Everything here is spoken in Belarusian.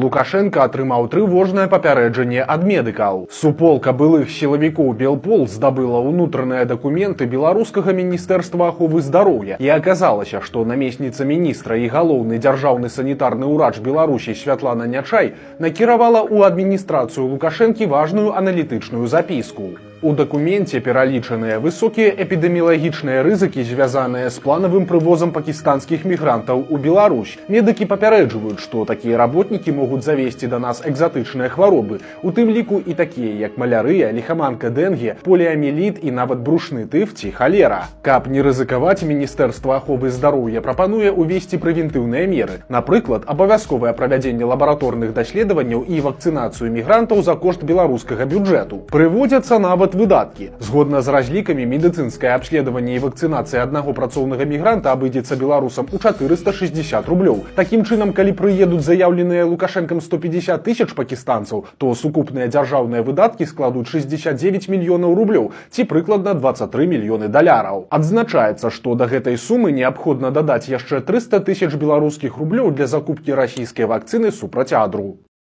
Лукашэнка атрымаў трывожнае папярэджанне ад медыкаў. Суполка былых сілавікоў «Белпол» здабыла ўнутраныя дакументы беларускага міністэрства аховы здароўя, і аказалася, што намесніца міністра і галоўны дзяржаўны санітарны ўрач Беларусі Святлана Нячай накіравала ў адміністрацыю Лукашэнкі важную аналітычную запіску. У дакуменце пералічаныя высокія эпідэміялагічныя рызыкі, звязаныя з планавым прывозам пакістанскіх мігрантаў у Беларусь. Медыкі папярэджваюць, што такія работнікі могуць завесці да нас экзатычныя хваробы, у тым ліку і такія, як малярыя, ліхаманка дэнгі, поліаміеліт і нават брушны тыф ці халера. Каб не рызыкаваць, міністэрства аховы здароўя прапануе ўвесці прэвентыўныя меры. Напрыклад, абавязковае правядзенне лабараторных даследаванняў і вакцынацыю мігрантаў за кошт беларускага бюджэту. Прыводзяцца нават выдаткі. Згодна з разлікамі, медыцынскае абследаванне і вакцынацыя аднаго працоўнага мігранта абыдзецца беларусам у 460 рублёў. Такім чынам, калі прыедуць заяўленыя Лукашэнкам 150 тысяч пакістанцаў, то сукупныя дзяржаўныя выдаткі складуць 69 мільёнаў рублёў ці прыкладна 23 мільёны даляраў. Адзначаецца, што да гэтай сумы неабходна дадаць яшчэ 300 тысяч беларускіх рублёў для закупкі расійскай вакцыны супраць адру.